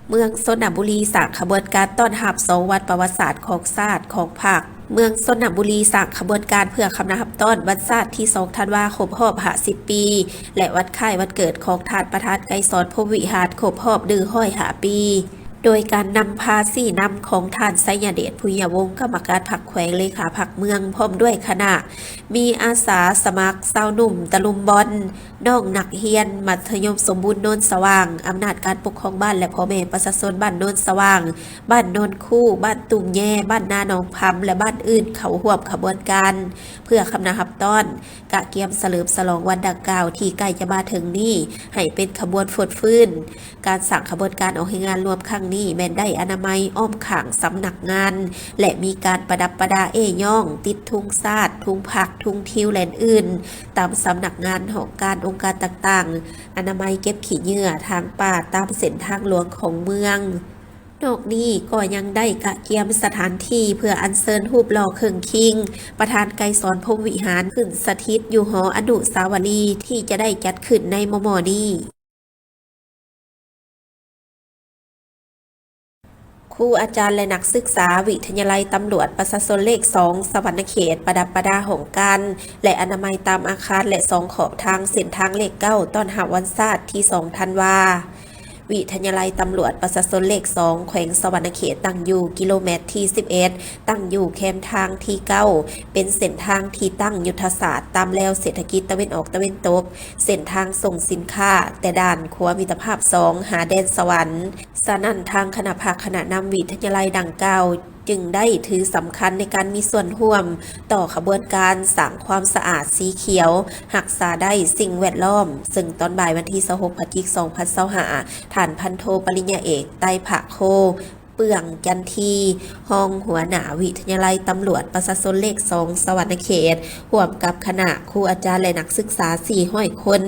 ເມືອງຊົນນະບູລີ ສ້າງຂະບວນການຕ້ອນຮັບສອງວັນປະຫວັດສາດຂອງຊາດ, ຂອງພັກ. ເມືອງຊົນນະບູລີ ສ້າງຂະບວນການເພື່ອຄຳນັບຮັບຕ້ອນວັນຊາດທີສອງທັນວາ ຄົບຮອບຫ້າສິບປີ ແລະ ວັນຄ້າຍວັນເກີດຂອງທ່ານປະທານໄກສອນ ພົມວິຫານ ຄົບຮອບໜຶ່ງຮ້ອຍຫ້າປີ. ໂດຍການນຳພາຊີ້ນຳຂອງທ່ານ ໄຊຍະເດດ ຜຸຍຍະວົງ ກຳມະການພັກແຂວງ ເລຂາພັກເມືອງ ພ້ອມດ້ວຍຄະນະ, ມີອາສາສະໝັກຊາວໜຸ່ມຕະລຸມບອນ, ນ້ອງນັກຮຽນມັດທະຍົມສົມບູນໂນນສະຫວ່າງ, ອຳນາດການປົກຄອງບ້ານ ແລະ ພໍ່ແມ່ປະຊາຊົນບ້ານໂນນສະຫວ່າງ, ບ້ານໂນນຄູ, ບ້ານຕຸ້ມແຍ, ບ້ານນາໜອງພຳ ແລະ ບ້ານອື່ນເຂົ້າຮ່ວມຂະບວນການ ເພື່ອຄຳນັບຮັບຕ້ອນ ກະກຽມສະເຫຼີມສະຫຼອງວັນດັ່ງກ່າວທີ່ໃກ້ຈະມາເຖິງນີ້ ໃຫ້ເປັນຂະບວນຟົດຟື້ນ. ການສ້າງຂະບວນການອອກແຮງງານລວມຄັ້ງນີ້ ແມ່ນໄດ້ອະນາໄມອ້ອມຂ້າງສຳນັກງານ ແລະ ມີການປະດັບປະດາເອ້ຍ້ອງ, ຕິດທຸງຊາດ, ທຸງພັກ, ທຸງທິວ ແລະ ອື່ນໆ ຕາມສຳນັກງານ, ຫ້ອງການ, ອົງການຕ່າງໆ, ອະນາໄມເກັບຂີ້ເຫຍື້ອ, ທາງປ່າ, ຕາມເສັ້ນທາງຫຼວງຂອງເມືອງ. ນອກນີ້ກໍຍັງໄດ້ກະກຽມສະຖານທີ່ເພື່ອອັນເຊີນຮູບຫຼໍ່ເຄິ່ງຄິງ ປະທານໄກສອນ ພົມວິຫານ ຂຶ້ນສະຖິດຢູ່ຫໍອະນຸສາວະລີທີ່ຈະໄດ້ຈັດຂຶ້ນໃນມໍ່ໆນີ້. ຄູອາຈານ ແລະ ນັກສຶກສາວິທະຍາໄລຕຳຫຼວດປະຊາຊົນເລກສອງ ສະຫວັນນະເຂດ ປະດັບປະດາຫ້ອງການ ແລະ ອະນາໄມຕາມອາຄານ ແລະ ສອງຂອບທາງເສັ້ນທາງເລກເກົ້າ ຕ້ອນຮັບວັນຊາດທີສອງທັນວາ. ວິທະຍາໄລຕຳຫຼວດປະຊາຊົນເລກສອງ ແຂວງສະຫວັນນະເຂດ ຕັ້ງຢູ່ກິໂລແມັດທີສິບເອັດ ຕັ້ງຢູ່ແຄມທາງທີເກົ້າ ເປັນເສັ້ນທາງທີ່ຕັ້ງຍຸດທະສາດຕາມແລວເສດຖະກິດຕາເວັນອອກຕາເວັນຕົກ, ເສັ້ນທາງສົ່ງສິນຄ້າແຕ່ດ່ານຂົວມິດຕະພາບສອງ ຫາແດນສະຫວັນ. ສະນັ້ນ ທາງຄະນະພັກຄະນະນຳວິທະຍາໄລດັ່ງກ່າວ ຈຶ່ງໄດ້ຖືສຳຄັນໃນການມີສ່ວນຮ່ວມຕໍ່ຂະບວນການສ້າງຄວາມສະອາດສີຂຽວ, ຮັກສາໄດ້ສິ່ງແວດລ້ອມ, ເຊິ່ງຕອນບ່າຍວັນທີຊາວຫົກ ພະຈິກ ສອງພັນຊາວຫ້າ ທ່ານພັນໂທ ປະລິນຍາເອກ ໄຕພະໂຄ ເປືອງຈັນທີ ຮອງຫົວໜ້າວິທະຍາໄລຕຳຫຼວດປະຊາຊົນເລກສອງ ສະຫວັນນະເຂດ ຮ່ວມກັບຄະນະຄູອາຈານ ແລະ ນັກສຶກສາສີ່ຮ້ອຍຄົນ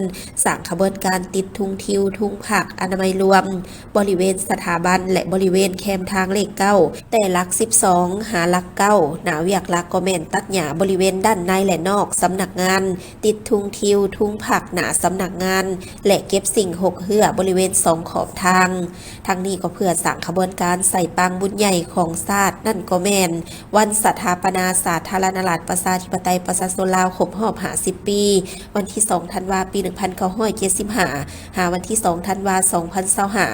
ສ້າງຂະບວນການຕິດທຸງທິວ, ທຸງພັກ, ອະນາໄມລວມ ບໍລິເວນສະຖາບັນ ແລະ ບໍລິເວນແຄມທາງເລກເກົ້າ ແຕ່ຫຼັກສິບສອງ ຫາຫຼັກເກົ້າ ໜ້າວຽກຫຼັກກໍແມ່ນຕັດຫຍ້າບໍລິເວນດ້ານໃນ ແລະ ນອກສຳນັກງານ, ຕິດທຸງທິວ, ທຸງພັກໜ້າສຳນັກງານ ແລະ ເກັບສິ່ງຫົກເຮື້ອບໍລິເວນສອງຂອບທາງ. ທັງນີ້ກໍເພື່ອສ້າງຂະບວນການໃສ່ປາງບຸນໃຫຍ່ຂອງຊາດ ນັ້ນກໍແມ່ນ ວັນສະຖາປະນາສາທາລະນະລັດ ປະຊາທິປະໄຕ ປະຊາຊົນລາວ ຄົບຮອບຫ້າສິບປີ ວັນທີສອງທັນວາ ປີໜຶ່ງພັນເກົ້າຮ້ອຍເຈັດສິບຫ້າ ຫາວັນທີສອງທັນວາ ສອງພັນຊາວຫ້າ.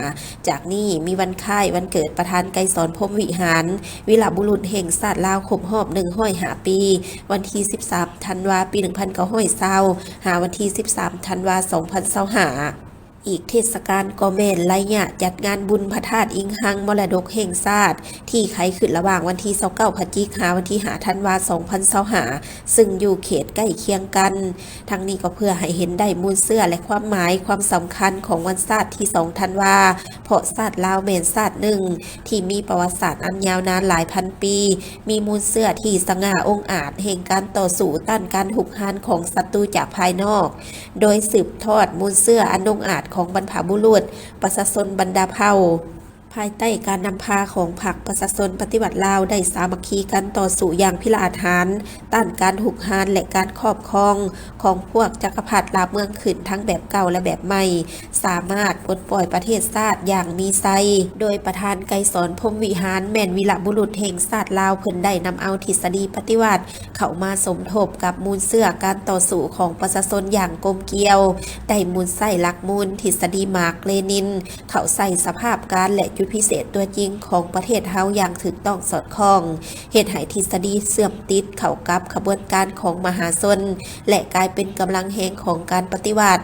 ຈາກນີ້ມີວັນຄ້າຍວັນເກີດປະທານໄກສອນ ພົມວິຫານ ວິລະບຸລຸດແຫ່ງຊາດລາວ ຄົບຮອບໜຶ່ງຮ້ອຍຫ້າປີ ວັນທີສິບສາມທັນວາ ປີໜຶ່ງພັນເກົ້າຮ້ອຍຊາວ ຫາວັນທີສິບສາມທັນວາ ສອງພັນຊາວຫ້າ. ອີກເທດສະການກໍແມ່ນໄລຍະຈັດງານບຸນພະທາດອີງຮັງມໍລະດົກແຫ່ງຊາດ ທີ່ໄຂຂຶ້ນລະຫວ່າງວັນທີຊາວເກົ້າ ພະຈິກ ຫາວັນທີຫ້າ ທັນວາ ສອງພັນຊາວຫ້າ ຊຶ່ງຢູ່ເຂດໃກ້ຄຽງກັນ. ທັງນີ້ກໍເພື່ອໃຫ້ເຫັນໄດ້ມູນເຊື້ອ ແລະ ຄວາມໝາຍຄວາມສຳຄັນຂອງວັນຊາດທີສອງທັນວາ ເພາະຊາດລາວແມ່ນຊາດໜຶ່ງທີ່ມີປະຫວັດສາດອັນຍາວນານຫຼາຍພັນປີ, ມີມູນເຊື້ອທີ່ສະຫງ່າອົງອາດແຫ່ງການຕໍ່ສູ້ຕ້ານການຮຸກຮານຂອງສັດຕູຈາກພາຍນອກ, ໂດຍສືບທອດມູນເຊື້ອອັນອົງອາດຂອງບັນພະບຸລຸດ, ປະຊາຊົນບັນດາເຜົ່າ. ພາຍໃຕ້ການນຳພາຂອງພັກປະຊາຊົນປະຕິວັດລາວ ໄດ້ສາມັກຄີກັນຕໍ່ສູ້ຢ່າງພິລະອາດຫານ ຕ້ານການຮຸກຮານ ແລະ ການຄອບຄອງຂອງພວກຈັກກະພັດລາບເມືອງຂຶ້ນ ທັງແບບເກົ່າ ແລະ ແບບໃໝ່, ສາມາດປົດປ່ອຍປະເທດຊາດຢ່າງມີໄຊ. ໂດຍປະທານໄກສອນ ພົມວິຫານ ແມ່ນວີລະບຸລຸດແຫ່ງຊາດລາວ, ເພິ່ນໄດ້ນຳເອົາທິດສະດີປະຕິວັດເຂົ້າມາສົມທົບກັບມູນເຊື້ອການຕໍ່ສູ້ຂອງປະຊາຊົນຢ່າງກົມກຽວ, ໄດ້ໝູນໃຊ້ຫຼັກມູນທິດສະດີມາກ-ເລນິນ ເຂົ້າໃສ່ສະພາບການ ແລະ ຈຸດພິເສດຕົວຈິງຂອງປະເທດເຮົາຢ່າງຖືກຕ້ອງສອດຄ່ອງ, ເຮັດໃຫ້ທິດສະດີເຊື່ອມຕິດເຂົ້າກັບຂະບວນການຂອງມະຫາຊົນ ແລະ ກາຍເປັນກຳລັງແຮງຂອງການປະຕິວັດ.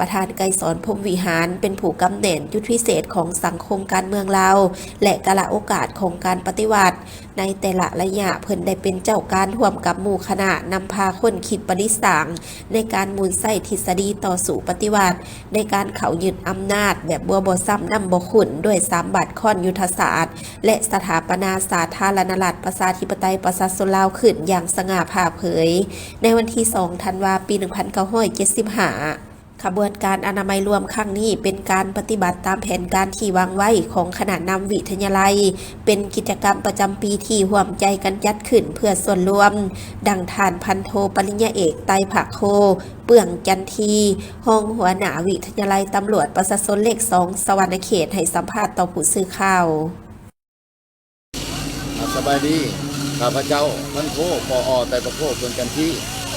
ປະທານໄກສອນ ພົມວິຫານ ເປັນຜູ້ກຳແໜ້ນຈຸດພິເສດຂອງສັງຄົມການເມືອງລາວ ແລະ ກາລະໂອກາດຂອງການປະຕິວັດ. ໃນແຕ່ລະໄລຍະ ເພິ່ນໄດ້ເປັນເຈົ້າການຮ່ວມກັບໝູ່ຄະນະ ນຳພາຄົ້ນຄິດປະດິດສ້າງໃນການໝູນໃຊ້ທິດສະດີຕໍ່ສູ້ປະຕິວັດ, ໃນການເຂົ້າຍຶດອຳນາດແບບບົວບໍ່ຊ້ຳນ້ຳບໍ່ຂຸ້ນດ້ວຍສາມບາດຄ້ອນຍຸດທະສາດ ແລະ ສະຖາປະນາສາທາລະນະລັດ ປະຊາທິປະໄຕ ປະຊາຊົນລາວຂຶ້ນຢ່າງສະຫງ່າຜ່າເຜີຍ ໃນວັນທີສອງ ທັນວາ ປີໜຶ່ງພັນເກົ້າຮ້ອຍເຈັດສິບຫ້າ. ຄ ຂະບວນການອະນາໄມລວມຄັ້ງນີ້ ເປັນການປະຕິບັດຕາມແຜນການທີ່ວາງໄວ້ຂອງຄະນະນຳວິທະຍາໄລ, ເປັນກິດຈະກຳປະຈຳປີທີ່ຮ່ວມໃຈກັນຈັດຂຶ້ນເພື່ອສ່ວນລວມ, ດັ່ງທ່ານພັນໂທປະລິນຍາເອກ ໄຕພະໂຄ ເປືອງຈັນທີ ຮອງຫົວໜ້າວິທະຍາໄລຕຳຫຼວດປະຊາຊົນເລກສອງ ສະຫວັນນະເຂດ ໃຫ້ສຳພາດຕໍ່ຜູ້ສື່ຂ່າວ. ສະບາຍດີ, ຂ້າພະເຈົ້າ ພັນໂທ ປອ ໄຕພະໂຄ ເປືອງຈັນທີ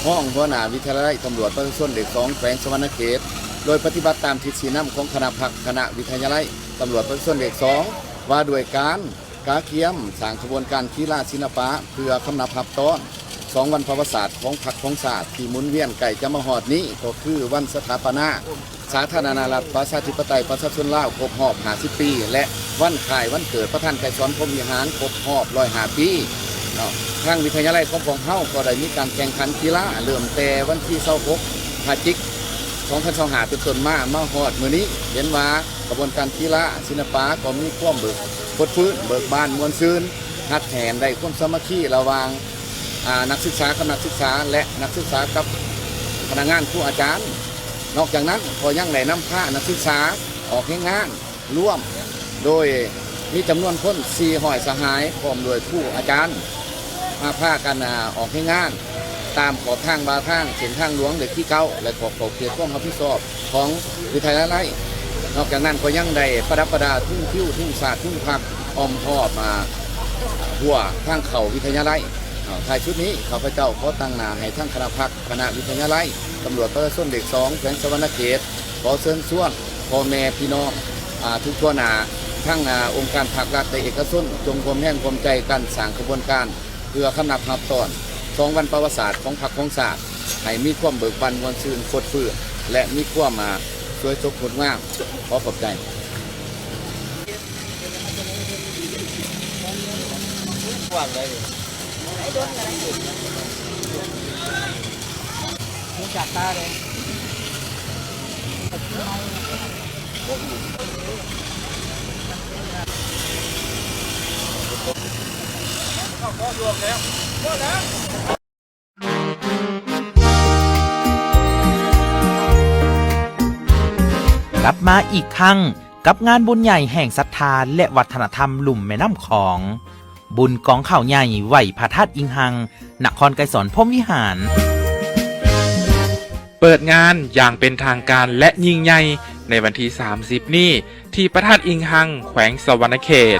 ຮອງຫົວໜ້າວິທະຍາໄລຕຳຫຼວດປະຊາຊົນເລກສອງ ແຂວງສະຫວັນນະເຂດ ໂດຍປະຕິບັດຕາມທິດຊີ້ນຳຂອງຄະນະພັກຄະນະວິທະຍາໄລຕຳຫຼວດປະຊາຊົນເລກສອງ ວ່າດ້ວຍການກະກຽມສ້າງຂະບວນການກິລາສິລະປະ ເພື່ອຄຳນັບຮັບຕ້ອນສອງວັນປະຫວັດສາດຂອງພັກຂອງຊາດ ທີ່ໝູນວຽນໃກ້ຈະມາຮອດນີ້ ກໍຄືວັນສະຖາປະນາ ສາທາລະນະລັດ ປະຊາທິປະໄຕ ປະຊາຊົນລາວ ຄົບຮອບຫ້າສິບປີ ແລະ ວັນຄ້າຍວັນເກີດປະທານໄກສອນ ພົມວິຫານ ຄົບຮອບຮ້ອຍຫ້າປີເນາະ. ທາງວິທະຍາໄລຂອງພວກເຮົາກໍໄດ້ມີການແຂ່ງຂັນກິລາ ເລີ່ມແຕ່ວັນທີຊາວຫົກ ພະຈິກ ສອງພັນຊາວຫ້າ ເປັນຕົ້ນມາ ມາຮອດມື້ນີ້ ເຫັນວ່າຂະບວນການກິລາສິລະປະກໍມີຄວາມເບີກ ຟົດຟື້ນ ເບີກບານ ມ່ວນຊື່ນ ຮັດແໜ້ນ ໄດ້ຄວາມສາມັກຄີລະຫວ່າງ ອາ ນັກສຶກສາກັບນັກສຶກສາ ແລະ ນັກສຶກສາກັບພະນັກງານ ຄູອາຈານ. ນອກຈາກນັ້ນກໍຍັງໄດ້ນຳພານັກສຶກສາອອກແຮງງານລວມ ໂດຍມີຈຳນວນຄົນສີ່ຮ້ອຍສະຫາຍ ພ້ອມດ້ວຍຄູອາຈານ ມາພາກັນ ອາ ອອກແຮງງານຕາມຂອບທາງບາທາງ ເສັ້ນທາງຫຼວງເລກທີເກົ້າ ແລະ ຂອບເຂດຄວາມຮັບຜິດຊອບຂອງວິທະຍາໄລ. ນອກຈາກນັ້ນກໍຍັງໄດ້ປະດັບປະດາທຸງຄິ້ວ ທຸງຊາດ ທຸງພັກ ອ້ອມຮອບ ອາ ຮົ້ວທາງເຂົ້າວິທະຍາໄລ. ອາ ທ້າຍສຸດນີ້ ຂ້າພະເຈົ້າຂໍຕາງໜ້າໃຫ້ທາງຄະນະພັກ ຄະນະວິທະຍາໄລຕຳຫຼວດປະຊາຊົນເລກສອງ ແຂວງສະຫວັນນະເຂດ ຂໍເຊີນຊວນພໍ່ແມ່ພີ່ນ້ອງ ອາ ທຸກທົ່ວໜ້າ ທັງ ອາ ອົງການພາກລັດ ແລະ ເອກະຊົນ ຈົ່ງຮ່ວມແຮງຮ່ວມໃຈກັນສ້າງຂະບວນການ ເພື່ອຄຳນັບຮັບຕ້ອນສອງວັນປະຫວັດສາດຂອງພັກຂອງຊາດ ໃຫ້ມີຄວາມເບີກບານມ່ວນຊື່ນຟົດຟື້ນ ແລະ ມີຄວາມ ອາ ສວຍສົດງົດງາມ. ຂໍຂອບໃຈ. ກວ້າງໄດ໋ນີ້ ຮູ້ຈັກຕາເດ້. ກັບມາອີກຄັ້ງ ກັບງານບຸນໃຫຍ່ແຫ່ງສັດທາ ແລະ ວັດທະນະທຳລຸ່ມແມ່ນ້ຳຂອງ, ບຸນກອງເຂົ້າໃຫຍ່ໄຫວ້ພະທາດອີງຮັງ ນະຄອນໄກສອນ ພົມວິຫານ. ເປີດງານຢ່າງເປັນທາງການ ແລະ ຍິ່ງໃຫຍ່ ໃນວັນທີສາມສິບນີ້ ທີ່ພະທາດອີງຮັງ ແຂວງສະຫວັນນະເຂດ.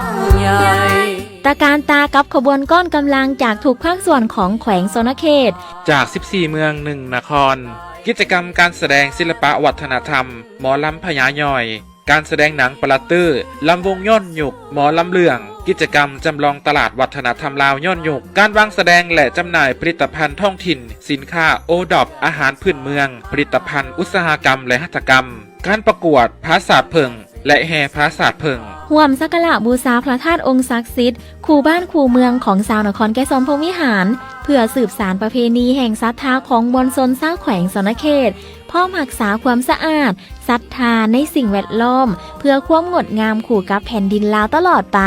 ຕະການຕາກັບຂະບວນກ້ອນກຳລັງຈາກທຸກພາກສ່ວນຂອງແຂວງສະຫວັນນະເຂດ. ຈາກສິບສີ່ເມືອງ ໜຶ່ງນະຄອນ. ກິດຈະກຳການສະແດງສິລະປະວັດທະນະທຳ, ໝໍລຳພະຍາຍ່ອຍ, ການສະແດງໜັງປະລະຕື້, ລຳວົງຍ້ອນຍຸກ, ໝໍລຳເລື່ອງ, ກິດຈະກຳຈຳລອງຕະຫຼາດວັດທະນະທຳລາວຍ້ອນຍຸກ, ການວາງສະແດງ ແລະ ຈຳໜ່າຍຜະລິດຕະພັນທ້ອງຖິ່ນ, ສິນຄ້າໂອດອບ, ອາຫານພື້ນເມືອງ, ຜະລິດຕະພັນອຸດສາຫະກຳ ແລະ ຫັດຖະກຳ, ການປະກວດຜາສາດເຜິ້ງ ແລະ ແຫ່ຜາສາດເຜິ້ງ. ຮ່ວມສັກກາລະບູຊາພະທາດອົງສັກສິດ ຄູ່ບ້ານຄູ່ເມືອງຂອງຊາວນະຄອນໄກສອນ ພົມວິຫານ ເພື່ອສືບສານປະເພນີແຫ່ງສັດທາຂອງມວນຊົນຊາວແຂວງສະຫວັນນະເຂດ, ພ້ອມຮັກສາຄວາມສະອາດ, ສັດທາໃນສິ່ງແວດລ້ອມ ເພື່ອຄວາມງົດງາມຄູ່ກັບແຜ່ນດິນລາວຕະຫຼອດໄປ.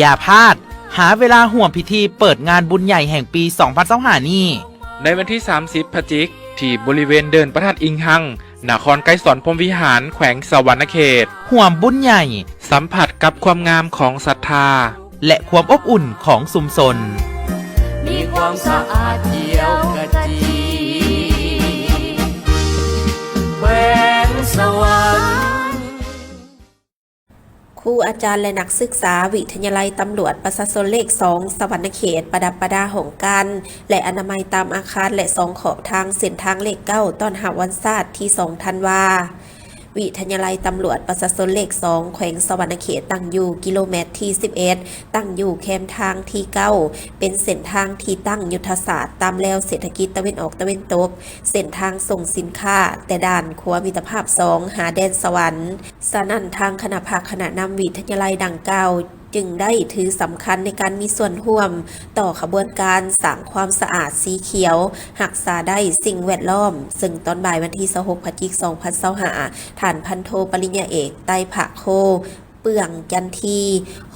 ຢ່າພາດ, ຫາເວລາຮ່ວມພິທີເປີດງານບຸນໃຫຍ່ແຫ່ງປີສອງພັນຊາວຫ້ານີ້ ໃນວັນທີສາມສິບພະຈິກ ທີ່ບໍລິເວນເດີ່ນພະທາດອີງຮັງ ນະຄອນໄກສອນ ພົມວິຫານ ແຂວງສະຫວັນນະເຂດ. ຮ່ວມບຸນໃຫຍ່ ສຳຜັດກັບຄວາມງາມຂອງສັດທາ ແລະ ຄວາມອົບອຸ່ນຂອງຊຸມຊົນ. ມີຄວາມສະອາດຂຽວຂະຈີ ແຂວງສະຫວັນ. ຄູອາຈານ ແລະ ນັກສຶກສາວິທະຍາໄລຕຳຫຼວດປະຊາຊົນເລກສອງ ສະຫວັນນະເຂດ ປະດັບປະດາຫ້ອງການ ແລະ ອະນາໄມຕາມອາຄານ ແລະ ສອງຂອບທາງເສັ້ນທາງເລກເກົ້າ ຕ້ອນຮັບວັນຊາດທີສອງທັນວາ. ວິທະຍາໄລຕຳຫຼວດປະຊາຊົນເລກສອງ ແຂວງສະຫວັນນະເຂດ ຕັ້ງຢູ່ກິໂລແມັດທີສິບເອັດ ຕັ້ງຢູ່ແຄມທາງທີເກົ້າ ເປັນເສັ້ນທາງທີ່ຕັ້ງຍຸດທະສາດຕາມແລວເສດຖະກິດຕາເວັນອອກຕາເວັນຕົກ, ເສັ້ນທາງສົ່ງສິນຄ້າແຕ່ດ່ານຂົວມິດຕະພາບສອງ ຫາແດນສະຫວັນ. ສະນັ້ນ ທາງຄະນະພັກຄະນະນຳວິທະຍາໄລດັ່ງກ່າວ ຈຶ່ງໄດ້ຖືສຳຄັນໃນການມີສ່ວນຮ່ວມຕໍ່ຂະບວນການສ້າງຄວາມສະອາດສີຂຽວ, ຮັກສາໄດ້ສິ່ງແວດລ້ອມ, ເຊິ່ງຕອນບ່າຍວັນທີຊາວຫົກ ພະຈິກ ສອງພັນຊາວຫ້າ ທ່ານພັນໂທປະລິນຍາເອກ ໄຕພະໂຄ ເປື້ອງ ຈັນທີ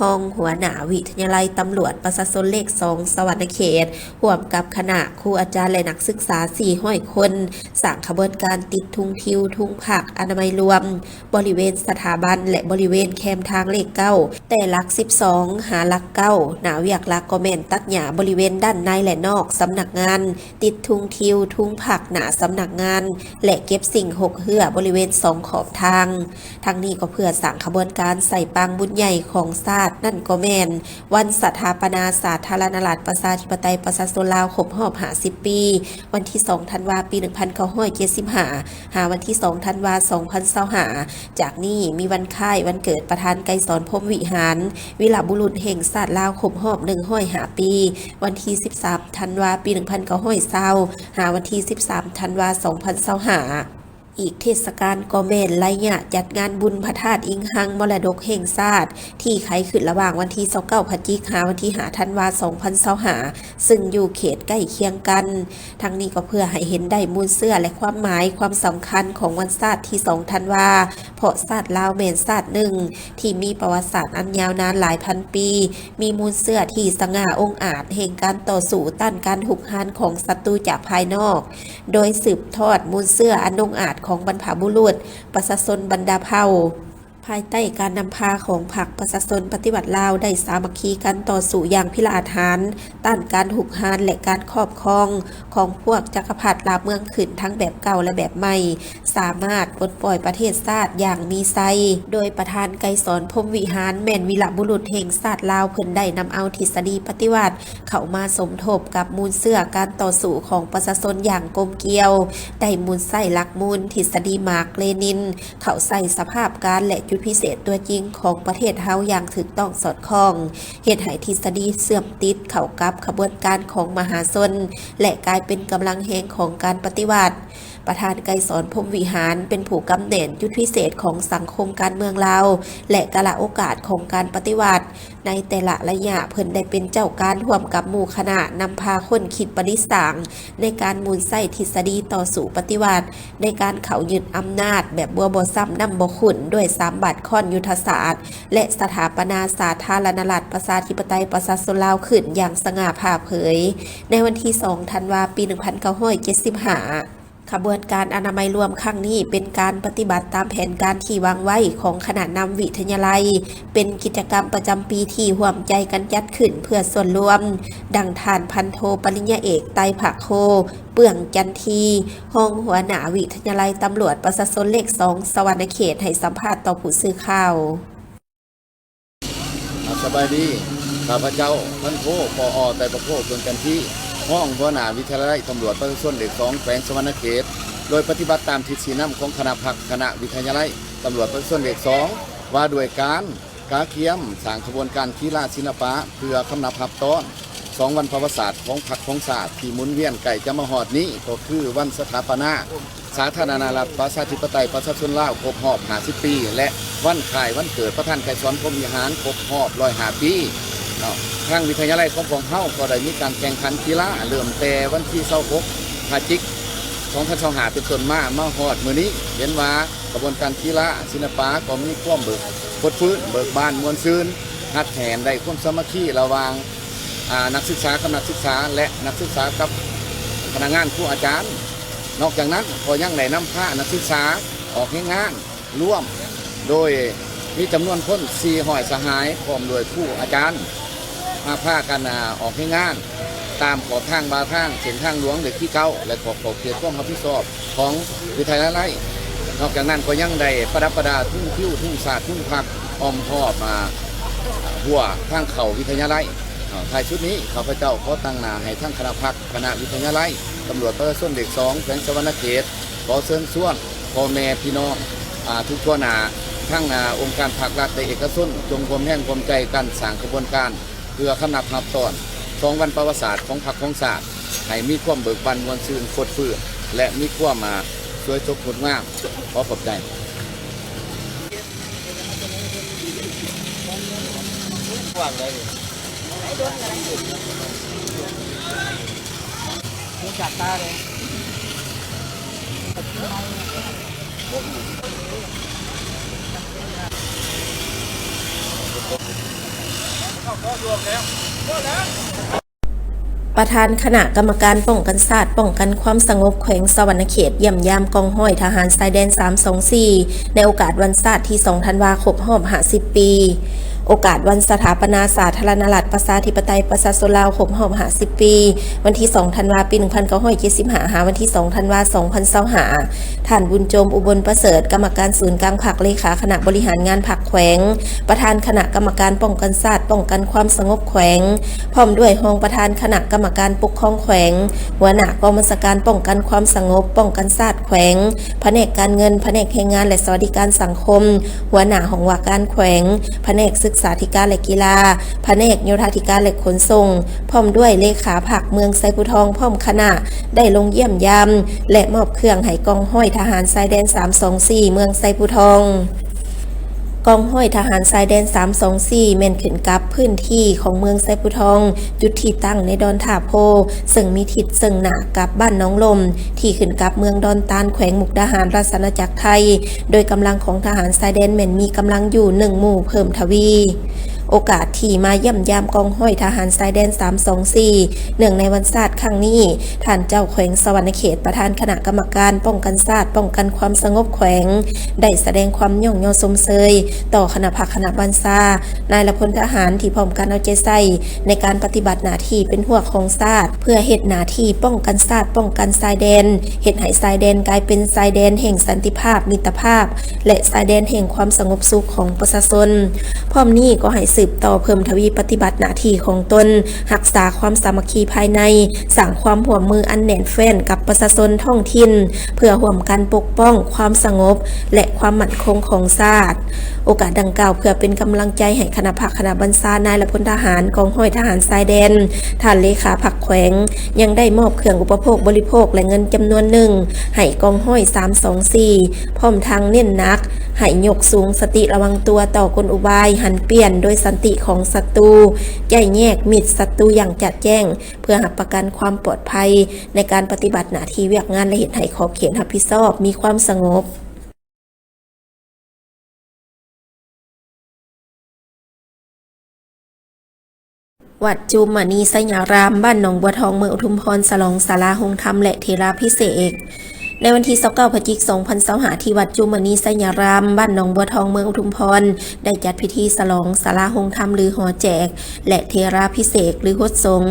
ຮອງຫົວໜ້າວິທະຍາໄລຕຳຫຼວດປະຊາຊົນເລກສອງ ສະຫວັນນະເຂດ ຮ່ວມກັບຄະນະຄູອາຈານ ແລະ ນັກສຶກສາ ສີ່ຮ້ອຍຄົນ ສ້າງຂະບວນການຕິດທຸງທິວ, ທຸງພັກ, ອະນາໄມລວມ ບໍລິເວນສະຖາບັນ ແລະ ບໍລິເວນແຄມທາງເລກເກົ້າ ແຕ່ຫຼັກສິບສອງ ຫາຫຼັກເກົ້າ ໜ້າວຽກຫຼັກກໍແມ່ນຕັດຫຍ້າບໍລິເວນດ້ານໃນ ແລະ ນອກສຳນັກງານ, ຕິດທຸງທິວ, ທຸງພັກໜ້າສຳນັກງານ ແລະ ເກັບສິ່ງຮົກເຮື້ອບໍລິເວນສອງຂອບທາງ. ທັງນີ້ກໍເພື່ອສ້າງຂະບວນການໃສ່ປາງບຸນໃຫຍ່ຂອງຊາດ ນັ້ນກໍແມ່ນ ວັນສະຖາປະນາສາທາລະນະລັດ ປະຊາທິປະໄຕ ປະຊາຊົນລາວ ຄົບຮອບຫ້າສິບປີ ວັນທີສອງ ທັນວາ ປີໜຶ່ງພັນເກົ້າຮ້ອຍເຈັດສິບຫ້າ ຫາວັນທີສອງ ທັນວາ ສອງພັນຊາວຫ້າ. ຈາກນີ້ມີວັນຄ້າຍວັນເກີດປະທານໄກສອນ ພົມວິຫານ ວີລະບຸລຸດແຫ່ງຊາດລາວ ຄົບຮອບໜຶ່ງຮ້ອຍຫ້າປີ ວັນທີສິບສາມ ທັນວາ ປີໜຶ່ງພັນເກົ້າຮ້ອຍຊາວ ຫາວັນທີສິບສາມ ທັນວາ ສອງພັນຊາວຫ້າ. ອີກເທດສະການກໍແມ່ນໄລຍະຈັດງານບຸນພະທາດອີງຮັງມໍລະດົກແຫ່ງຊາດ ທີ່ໄຂຂຶ້ນລະຫວ່າງວັນທີຊາວເກົ້າ ພະຈິກ ຫາວັນທີຫ້າ ທັນວາ ສອງພັນຊາວຫ້າ ຊຶ່ງຢູ່ເຂດໃກ້ຄຽງກັນ. ທັງນີ້ກໍເພື່ອໃຫ້ເຫັນໄດ້ມູນເຊື້ອ ແລະ ຄວາມໝາຍຄວາມສຳຄັນຂອງວັນຊາດທີສອງ ທັນວາ ເພາະຊາດລາວແມ່ນຊາດໜຶ່ງທີ່ມີປະຫວັດສາດອັນຍາວນານຫຼາຍພັນປີ, ມີມູນເຊື້ອທີ່ສະຫງ່າອົງອາດແຫ່ງການຕໍ່ສູ້ຕ້ານການຮຸກຮານຂອງສັດຕູຈາກພາຍນອກ, ໂດຍສືບທອດມູນເຊື້ອອັນອົງອາດຂອງບັນພະບຸລຸດ, ປະຊາຊົນບັນດາເຜົ່າ. ພາຍໃຕ້ການນຳພາຂອງພັກປະຊາຊົນປະຕິວັດລາວ ໄດ້ສາມັກຄີກັນຕໍ່ສູ້ຢ່າງພິລະອາດຫານ ຕ້ານການຮຸກຮານ ແລະ ການຄອບຄອງຂອງພວກຈັກກະພັດລ່າເມືອງຂຶ້ນ ທັງແບບເກົ່າ ແລະ ແບບໃໝ່, ສາມາດປົດປ່ອຍປະເທດຊາດຢ່າງມີໄຊ. ໂດຍປະທານໄກສອນ ພົມວິຫານ ແມ່ນວີລະບຸລຸດແຫ່ງຊາດລາວ, ເພິ່ນໄດ້ນຳເອົາທິດສະດີປະຕິວັດເຂົ້າມາສົມທົບກັບມູນເຊື້ອການຕໍ່ສູ້ຂອງປະຊາຊົນຢ່າງກົມກຽວ, ໄດ້ໝູນໃຊ້ຫຼັກມູນທິດສະດີມາກ-ເລນິນ ເຂົ້າໃສ່ສະພາບການ ແລະ ຈຸດພິເສດຕົວຈິງຂອງປະເທດເຮົາຢ່າງຖືກຕ້ອງສອດຄ່ອງ, ເຮັດໃຫ້ທິດສະດີເຊື່ອມຕິດເຂົ້າກັບຂະບວນການຂອງມະຫາຊົນ ແລະ ກາຍເປັນກຳລັງແຮງຂອງການປະຕິວັດ. ປະທານໄກສອນ ພົມວິຫານ ເປັນຜູ້ກຳແໜ້ນຈຸດພິເສດຂອງສັງຄົມການເມືອງລາວ ແລະ ກາລະໂອກາດຂອງການປະຕິວັດ. ໃນແຕ່ລະໄລຍະ ເພິ່ນໄດ້ເປັນເຈົ້າການຮ່ວມກັບໝູ່ຄະນະ ນຳພາຄົ້ນຄິດປະດິດສ້າງໃນການໝູນໃຊ້ທິດສະດີຕໍ່ສູ້ປະຕິວັດ, ໃນການເຂົ້າຍຶດອຳນາດແບບບົວບໍ່ຊ້ຳນ້ຳບໍ່ຂຸ້ນ ດ້ວຍສາມບາດຄ້ອນຍຸດທະສາດ ແລະ ສະຖາປະນາສາທາລະນະລັດ ປະຊາທິປະໄຕ ປະຊາຊົນລາວ ຂຶ້ນຢ່າງສະຫງ່າຜ່າເຜີຍ ໃນວັນທີສອງ ທັນວາ ປີໜຶ່ງພັນເກົ້າຮ້ອຍເຈັດສິບຫ້າ. ຂະບວນການອະນາໄມລວມຄັ້ງນີ້ ເປັນການປະຕິບັດຕາມແຜນການທີ່ວາງໄວ້ຂອງຄະນະນຳວິທະຍາໄລ, ເປັນກິດຈະກຳປະຈຳປີທີ່ຮ່ວມໃຈກັນຈັດຂຶ້ນເພື່ອສ່ວນລວມ, ດັ່ງທ່ານພັນໂທ ປະລິນຍາເອກ ໄຕພະໂຄ ເປື້ອງຈັນທີ ຮອງຫົວໜ້າວິທະຍາໄລຕຳຫຼວດປະຊາຊົນເລກສອງ ສະຫວັນນະເຂດ ໃຫ້ສຳພາດຕໍ່ຜູ້ສື່ຂ່າວ. ອ່າ ສະບາຍດີ. ຂ້າພະເຈົ້າ ພັນໂທ ປອ ໄຕປະໂຄ ເປືອງຈັນທີ ຮອງຫົວໜ້າວິທະຍາໄລຕຳຫຼວດປະຊາຊົນເລກສອງ ແຂວງສະຫວັນນະເຂດ ໂດຍປະຕິບັດຕາມທິດຊີ້ນຳຂອງຄະນະພັກຄະນະວິທະຍາໄລຕຳຫຼວດປະຊາຊົນເລກສອງ ວ່າດ້ວຍການກະກຽມສ້າງຂະບວນການກິລາສິລະປະ ເພື່ອຄຳນັບຮັບຕ້ອນ ສອງວັນປະຫວັດສາດຂອງພັກຂອງຊາດທີ່ໝູນວຽນໃກ້ຈະມາຮອດນີ້ ກໍຄືວັນສະຖາປະນາສາທາລະນະລັດ ປະຊາທິປະໄຕ ປະຊາຊົນລາວ ຄົບຮອບຫ້າສິບປີ ແລະ ວັນຄ້າຍວັນເກີດປະທານໄກສອນ ພົມວິຫານ ຄົບຮອບຮ້ອຍຫ້າປີເນາະ. ທາງວິທະຍາໄລຂອງພວກເຮົາກໍໄດ້ມີການແຂ່ງຂັນກິລາ ເລີ່ມແຕ່ວັນທີຊາວຫົກ ພະຈິກ ສອງພັນຊາວຫ້າ ເປັນຕົ້ນມາ ມາຮອດມື້ນີ້ ເຫັນວ່າຂະບວນການກິລາສິລະປະກໍມີຄວາມເບີກ ຟົດຟື້ນ ເບີກບານ ມ່ວນຊື່ນ ຮັດແຫ້ງ ໄດ້ຄວາມສາມັກຄີລະຫວ່າງ ອ່າ ນັກສຶກສາກັບນັກສຶກສາ ແລະ ນັກສຶກສາກັບພະນັກງານຄູອາຈານ. ນອກຈາກນັ້ນກໍຍັງໄດ້ນຳພານັກສຶກສາອອກແຮງງານລວມ ໂດຍມີຈຳນວນຄົນສີ່ຮ້ອຍສະຫາຍ ພ້ອມດ້ວຍຄູອາຈານ ມາພາກັນ ອາ ອອກແຮງງານຕາມຂອບທາງບາທາງ ເສັ້ນທາງຫຼວງເລກທີເກົ້າ ແລະ ຂອບເຂດຄວາມຮັບຜິດຊອບຂອງວິທະຍາໄລ. ນອກຈາກນັ້ນກໍຍັງໄດ້ປະດັບປະດາທຸງຄິວ ທຸງຊາດ ທຸງພັກ ອ້ອມຮອບ ອາ ຮົ້ວທາງເຂົ້າວິທະຍາໄລ. ອາ ທ້າຍສຸດນີ້ ຂ້າພະເຈົ້າຂໍຕາງໜ້າໃຫ້ທາງຄະນະພັກ ຄະນະວິທະຍາໄລຕຳຫຼວດປະຊາຊົນເລກສອງ ແຂວງສະຫວັນນະເຂດ ຂໍເຊີນຊວນພໍ່ແມ່ພີ່ນ້ອງ ອາ ທຸກທົ່ວໜ້າ ທັງ ອາ ອົງການພາກລັດ ແລະ ເອກະຊົນ ຈົ່ງຮ່ວມແຮງຮ່ວມໃຈກັນສ້າງຂະບວນການ ເພື່ອຄຳນັບຮັບຕ້ອນສອງວັນປະຫວັດສາດຂອງພັກຂອງຊາດ ໃຫ້ມີຄວາມເບີກບານມ່ວນຊື່ນຟົດຟື້ນ ແລະ ມີຄວາມ ອາ ສວຍສົດງົດງາມ. ຂໍຂອບໃຈ. ຮູ້ຈັກຕາເລີຍ. ປະທານຄະນະກຳມະການປ້ອງກັນຊາດ ປ້ອງກັນຄວາມສະຫງົບແຂວງສະຫວັນນະເຂດ ຢ້ຽມຢາມກອງຮ້ອຍທະຫານຊາຍແດນສາມສອງສີ່ ໃນໂອກາດວັນຊາດທີສອງທັນວາ ຄົບຮອບຫ້າສິບປີ, ໂອກາດວັນສະຖາປະນາສາທາລະນະລັດ ປະຊາທິປະໄຕ ປະຊາຊົນລາວ ຄົບຮອບຫ້າສິບປີ ວັນທີສອງທັນວາ ປີໜຶ່ງພັນເກົ້າຮ້ອຍເຈັດສິບຫ້າ ຫາວັນທີສອງທັນວາ ສອງພັນຊາວຫ້າ. ທ່ານ ບຸນໂຈມ ອຸບົນປະເສີດ ກຳມະການສູນກາງພັກ ເລຂາຄະນະບໍລິຫານງານພັກແຂວງ, ປະທານຄະນະກຳມະການປ້ອງກັນຊາດ ປ້ອງກັນຄວາມສະຫງົບແຂວງ, ພ້ອມດ້ວຍຮອງປະທານຄະນະກຳມະການປົກຄອງແຂວງ, ຫົວໜ້າກອງບັນຊາການປ້ອງກັນຄວາມສະຫງົບ ປ້ອງກັນຊາດແຂວງ, ພະແນກການເງິນ, ພະແນກແຮງງານ ແລະ ສະຫວັດດີການສັງຄົມ, ຫົວໜ້າຫ້ອງວ່າການແຂວງ, ພະແນກສຶກສາທິການ ແລະ ກິລາ, ພະແນກໂຍທາທິການ ແລະ ຂົນສົ່ງ, ພ້ອມດ້ວຍເລຂາພັກເມືອງໄຊພູທອງ ພ້ອມຄະນະ ໄດ້ລົງຢ້ຽມຢາມ ແລະ ມອບເຄື່ອງໃຫ້ກອງຮ້ອຍທະຫານຊາຍແດນສາມສອງສີ່ ເມືອງໄຊພູທອງ. ກອງຮ້ອຍທະຫານຊາຍແດນສາມສອງສີ່ ແມ່ນຂຶ້ນກັບພື້ນທີ່ຂອງເມືອງໄຊພູທອງ, ຈຸດທີ່ຕັ້ງໃນດອນທ່າໂພ, ເຊິ່ງມີທິດເຊິ່ງໜ້າກັບບ້ານໜອງລົມ, ທີ່ຂຶ້ນກັບເມືອງດອນຕານ ແຂວງມຸກດາຫານ ລາຊະອານາຈັກໄທ, ໂດຍກຳລັງຂອງທະຫານຊາຍແດນແມ່ນມີກຳລັງຢູ່ໜຶ່ງໝູ່ເພີ່ມທະວີ. ໂອກາດທີ່ມາຢ້ຽມຢາມກອງຮ້ອຍທະຫານຊາຍແດນສາມສອງສີ່ ເນື່ອງໃນວັນຊາດຄັ້ງນີ້, ທ່ານເຈົ້າແຂວງສະຫວັນນະເຂດ ປະທານຄະນະກຳມະການປ້ອງກັນຊາດ ປ້ອງກັນຄວາມສະຫງົບແຂວງ ໄດ້ສະແດງຄວາມຍ້ອງຍໍຊົມເຊີຍຕໍ່ຄະນະພັກຄະນະບັນຊາ, ນາຍລະພົນທະຫານທີ່ພ້ອມກັນເອົາໃຈໃສ່ໃນການປະຕິບັດໜ້າທີ່ເປັນຮົ້ວຂອງຊາດ ເພື່ອເຮັດໜ້າທີ່ປ້ອງກັນຊາດ ປ້ອງກັນຊາຍແດນ, ເຮັດໃຫ້ຊາຍແດນກາຍເປັນຊາຍແດນແຫ່ງສັນຕິພາບ, ມິດຕະພາບ ແລະ ຊາຍແດນແຫ່ງຄວາມສະຫງົບສຸກຂອງປະຊາຊົນ. ພ້ອມນີ້ກໍໃຫ້ສືບຕໍ່ເພີ່ມທະວີປະຕິບັດໜ້າທີ່ຂອງຕົນ, ຮັກສາຄວາມສາມັກຄີພາຍໃນ, ສ້າງຄວາມຮ່ວມມືອັນແໜ້ນແຟ້ນກັບປະຊາຊົນທ້ອງຖິ່ນ ເພື່ອຮ່ວມກັນປົກປ້ອງຄວາມສະຫງົບ ແລະ ຄວາມໝັ້ນຄົງຂອງຊາດ. ໂອກາດດັ່ງກ່າວເພື່ອເປັນກຳລັງໃຈໃຫ້ຄະນະພັກຄະນະບັນຊາ, ນາຍລະພົນທະຫານ, ກອງຮ້ອຍທະຫານຊາຍແດນ, ທ່ານເລຂາພັກແຂວງ ຍັງໄດ້ມອບເຄື່ອງອຸປະໂພກບໍລິໂພກ ແລະ ເງິນຈຳນວນໜຶ່ງ ໃຫ້ກອງຮ້ອຍສາມສອງສີ່ ພ້ອມທັງເນັ້ນໜັກໃຫ້ຍົກສູງສະຕິລະວັງຕົວຕໍ່ກົນອຸບາຍຫັນປ່ຽນໂດຍສັນຕິຂອງສັດຕູ, ໃຈແຍກມິດສັດຕູຢ່າງຈະແຈ້ງ ເພື່ອຮັບປະກັນຄວາມປອດໄພໃນການປະຕິບັດໜ້າທີ່ວຽກງານ ແລະ ເຮັດໃຫ້ຂອບເຂດຮັບຜິດຊອບມີຄວາມສະຫງົບ. ວັດຈຸມມະນີໄຊຍາລາມ ບ້ານໜອງບົວທອງ ເມືອງອຸທຸມພອນ ສະຫຼອງສາລາໂຮງທຳ ແລະ ເຖລາພິເສກ. ໃນວັນທີຊາວເກົ້າ ພະຈິກ ສອງພັນຊາວຫ້າ ທີ່ວັດຈຸມມະນີໄຊຍາລາມ ບ້ານໜອງບົວທອງ ເມືອງອຸທຸມພອນ ໄດ້ຈັດພິທີສະຫຼອງສາລາໂຮງທຳ ຫຼື ຫໍແຈກ ແລະ ເຖລາພິເສກ ຫຼື ຫົດສົງ.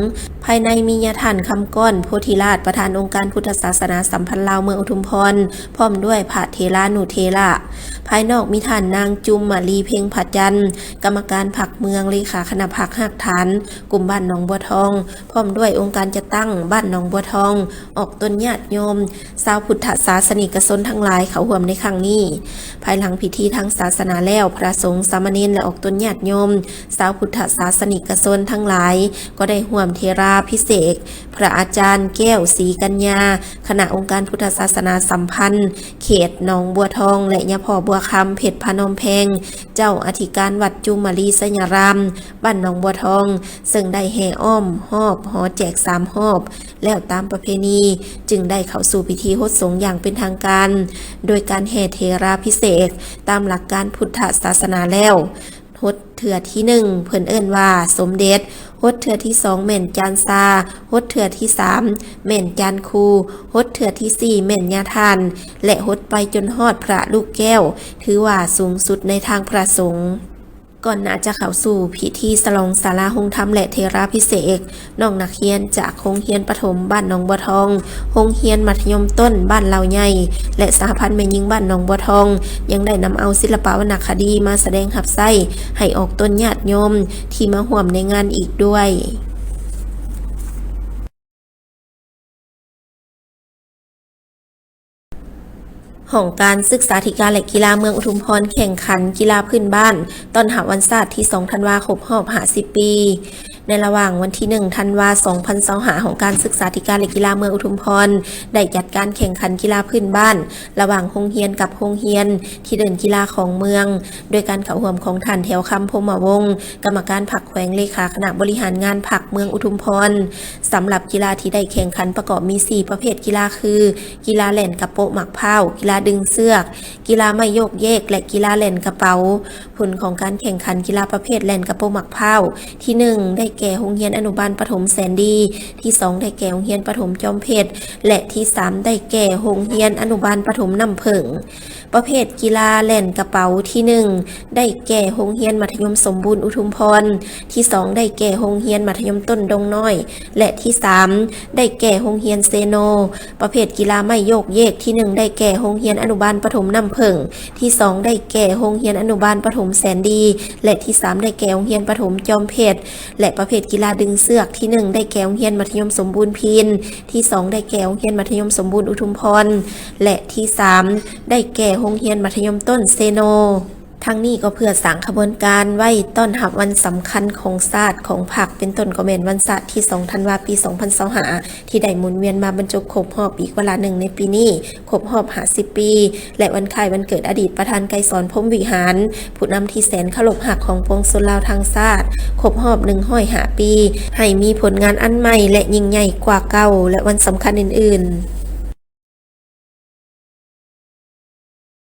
ພາຍໃນມີຍາທ່ານຄຳກ້ອນ ໂພທິລາດ ປະທານອົງການພຸດທະສາສະໜາສຳພັນລາວເມືອງອຸທຸມພອນ ພ້ອມດ້ວຍພະເຖລານຸເຖລະ. ພາຍນອກມີທ່ານນາງຈຸມມະລີ ເພັງພະຈັນ ກຳມະການພັກເມືອງ, ເລຂາຄະນະພັກຮາກຖານ ກຸ່ມບ້ານໜອງບົວທອງ ພ້ອມດ້ວຍອົງການຈັດຕັ້ງບ້ານໜອງບົວທອງ, ອອກຕົນຍາດໂຍມ, ຊາວພຸດທະສາສະນິກະຊົນທັງຫຼາຍເຂົ້າຮ່ວມໃນຄັ້ງນີ້. ພາຍຫຼັງພິທີທາງສາສະໜາແລ້ວ, ພະສົງ, ສາມະເນນ ແລະ ອອກຕົນຍາດໂຍມ, ຊາວພຸດທະສາສະນິກະຊົນທັງຫຼາຍກໍໄດ້ຮ່ວມເຖລາພິເສກພະອາຈານແກ້ວ ສີກັນຍາ ຄະນະອົງການພຸດທະສາສະໜາສຳພັນເຂດໜອງບົວທອງ ແລະ ຍາພໍ່ບົວຄຳ ເພັດພະນອມແພງ ເຈົ້າອະທິການວັດຈຸມມະລີໄຊຍາລາມ ບ້ານໜອງບົວທອງ ເຊິ່ງໄດ້ແຫ່ອ້ອມຮອບຫໍແຈກສາມຮອບ ແລ້ວຕາມປະເພນີ ຈຶ່ງໄດ້ເຂົ້າສູ່ພິທີຫົດສົງຢ່າງເປັນທາງການ ໂດຍການແຫ່ເຖລາພິເສກຕາມຫຼັກການພຸດທະສາສະໜາແລ້ວ. ຫົດເທື່ອທີໜຶ່ງ ເພິ່ນເອີ້ນວ່າສົມເດັດ, ຫົດເທື່ອທີສອງ ແມ່ນຈານຊາ, ຫົດເທື່ອທີສາມ ແມ່ນຈານຄູ, ຫົດເທື່ອທີສີ່ ແມ່ນຍາທ່ານ ແລະ ຫົດໄປຈົນຮອດພະລູກແກ້ວ, ຖືວ່າສູງສຸດໃນທາງພະສົງ. ກ່ອນໜ້າຈະເຂົ້າສູ່ພິທີສະຫຼອງສາລາໂຮງທຳ ແລະ ເຖລາພິເສກ, ນ້ອງນັກຮຽນຈາກໂຮງຮຽນປະຖົມບ້ານໜອງບົວທອງ, ໂຮງຮຽນມັດທະຍົມຕົ້ນບ້ານເຫຼົ່າໃຫຍ່ ແລະ ສະຫະພັນແມ່ຍິງບ້ານໜອງບົວທອງ ຍັງໄດ້ນຳເອົາສິລະປະວັນນະຄະດີມາສະແດງຮັບໃຊ້ໃຫ້ອອກຕົນຍາດໂຍມທີ່ມາຮ່ວມໃນງານອີກດ້ວຍ. ຫ້ອງການສຶກສາທິການ ແລະ ກິລາເມືອງອຸທຸມພອນ ແຂ່ງຂັນກິລາພື້ນບ້ານ ຕ້ອນຮັບວັນຊາດທີສອງທັນວາ ຄົບຮອບຫ້າສິບປີ. ໃນລະຫວ່າງວັນທີໜຶ່ງທັນວາ ສອງພັນຊາວຫ້າ ຫ້ອງການສຶກສາທິການ ແລະ ກິລາເມືອງອຸທຸມພອນ ໄດ້ຈັດການແຂ່ງຂັນກິລາພື້ນບ້ານ ລະຫວ່າງໂຮງຮຽນກັບໂຮງຮຽນ ທີ່ເດີ່ນກິລາຂອງເມືອງ ໂດຍການເຂົ້າຮ່ວມຂອງທ່ານ ແຖວຄຳ ພົມມະວົງ ກຳມະການພັກແຂ ວງເລຂາຄະນະບໍລິຫານງານພັກເມືອງອຸທຸມພອນ. ສຳລັບກິລາທີ່ໄດ້ແຂ່ງຂັນປະກອບມີສີ່ປະເພດກິລາຄື ກິລາແລ່ນກະໂປະໝາກພ້າວ, ກິລາດຶງເຊືອກ, ກິລາໄມ້ໂຍກເຢກ ແລະ ກິລາແລ່ນກະເປົາ. ຜົນຂອງການແຂ່ງຂັນກິລາປະເພດແລ່ນກະໂປະໝາກພ້າວ ທີໜຶ່ງ ໄດ້ແກ່ໂຮງຮຽນອະນຸບານປະຖົມແສນດີ, ທີສອງ ໄດ້ແກ່ໂຮງຮຽນປະຖົມຈອມເພັດ ແລະ ທີສາມ ໄດ້ແກ່ໂຮງຮຽນອະນຸບານປະຖົມນ້ຳເຜິ້ງ. ປະເພດກິລາແລ່ນກະເປົາ ທີໜຶ່ງ ໄດ້ແກ່ໂຮງຮຽນມັດທະຍົມສົມບູນອຸທຸມພອນ, ທີສອງ ໄດ້ແກ່ໂຮງຮຽນມັດທະຍົມຕົ້ນດົງນ້ອຍ ແລະ ທີສາມ ໄດ້ແກ່ໂຮງຮຽນເຊໂນ. ປະເພດກິລາໄມ້ໂຍກເຢກ ທີໜຶ່ງ ໄດ້ແກ່ໂຮງຮຽນອະນຸບານປະຖົມນ້ຳເຜິ້ງ, ທີສອງ ໄດ້ແກ່ໂຮງຮຽນອະນຸບານປະຖົມແສນດີ ແລະ ທີສາມ ໄດ້ແກ່ໂຮງຮຽນປະຖົມຈອມເພັດ. ແລະ ປະເພດກິລາດຶງເຊືອກ ທີໜຶ່ງ ໄດ້ແກ່ໂຮງຮຽນມັດທະຍົມສົມບູນພີນ, ທີສອງ ໄດ້ແກ່ໂຮງຮຽນມັດທະຍົມສົມບູນອຸທຸມພອນ ແລະ ທີສາມ ໄດ້ແກ່ໂຮງຮຽນມັດທະຍົມຕົ້ນເຊໂນ. ທັງນີ້ກໍເພື່ອສ້າງຂະບວນການໄວ້ຕ້ອນຮັບວັນສຳຄັນຂອງຊາດຂອງພັກ ເປັນຕົ້ນກໍແມ່ນວັນຊາດທີສອງທັນວາປີສອງພັນຊາວຫ້າ ທີ່ໄດ້ໝູນວຽນມາບັນຈົບຄົບຮອບອີກວາລະໜຶ່ງໃນປີນີ້ ຄົບຮອບຫ້າສິບປີ ແລະ ວັນຄ້າຍວັນເກີດອະດີດປະທານໄກສອນ ພົມວິຫານ ຜູ້ນຳທີ່ແສນເຄົາລົບຮັກຂອງປວງຊົນລາວທັງຊາດ ຄົບຮອບໜຶ່ງຮ້ອຍຫ້າປີ ໃຫ້ມີຜົນງານອັນໃໝ່ ແລະ ຍິ່ງໃຫຍ່ກວ່າເກົ່າ ແລະ ວັນສຳຄັນອື່ນໆ.